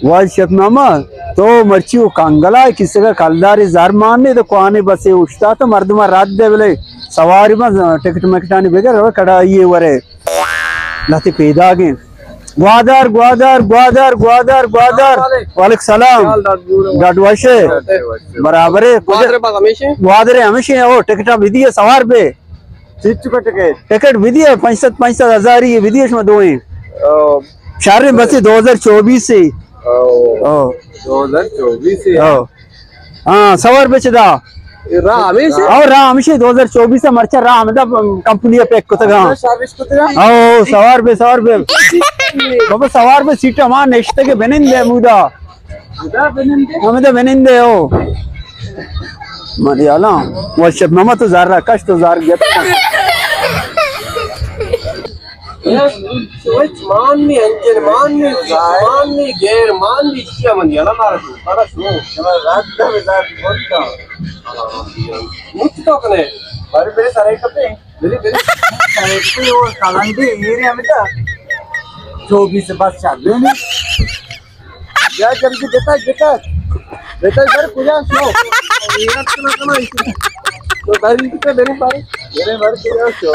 واجہ شپ ماما، تو مرچی و کنگلا کسگا کلداری زر مانے تو کوانے بسے اشتاتا مردما رد دے بلے سواری ما ٹکٹ مکٹانی بگر روے کڑائی ورے لہتے پیداگیں۔ گوادر، گوادر، گوادر، گوادر، گوادر۔ وعلیکم سلام۔ ڈاڈ وشے۔ برابرے۔ گوادر باز ہمیشے؟ گوادر ہمیشے۔ او ٹکٹا بدیے سوار بے۔ چچ کو ٹکٹ؟ ٹکٹ بدیے پنچ سد، پنچ سد ہزاری بدیے شما دوئیں۔ او۔ شہر بسی دو ہزار چوبیس سے۔ او۔ او۔ دو ہزار چوبیس سے۔ او۔ ہاں، سوار بچ دا۔ اے راہ ہمیشے؟ او، راہ ہمیشے دو ہزار چوبیس سے مرچا راہ ہمدا کمپنی پیک کتگا۔ اچھا، سروس کتگا؟ او، سوار بے، سوار بے۔ بابا سوار بے سیٹ ہما نشتگے بنندے مودا۔ ہمدا بنندے ہو۔ من یالا، وہ شپ ماما تو زار رکش تو زار گپت۔ ہچ مان نی، انجن مان نی، مان نی، گیر مان نی، چیا من یالا مارا تو، مارا تو۔ شما رد دے زار بولتا۔ مت تو کنے۔ بارے میرے سارے کپے۔ میرے، میرے۔ سارے کپے اور کالندی، میرے ہمیں تو۔ چوبیس بس چل رہے ہیں۔ یا جلدی بتا، بتا۔ بتا گھر کجا شو؟ تو گھر ہی کتے میرے پاس؟ میرے گھر کجا شو؟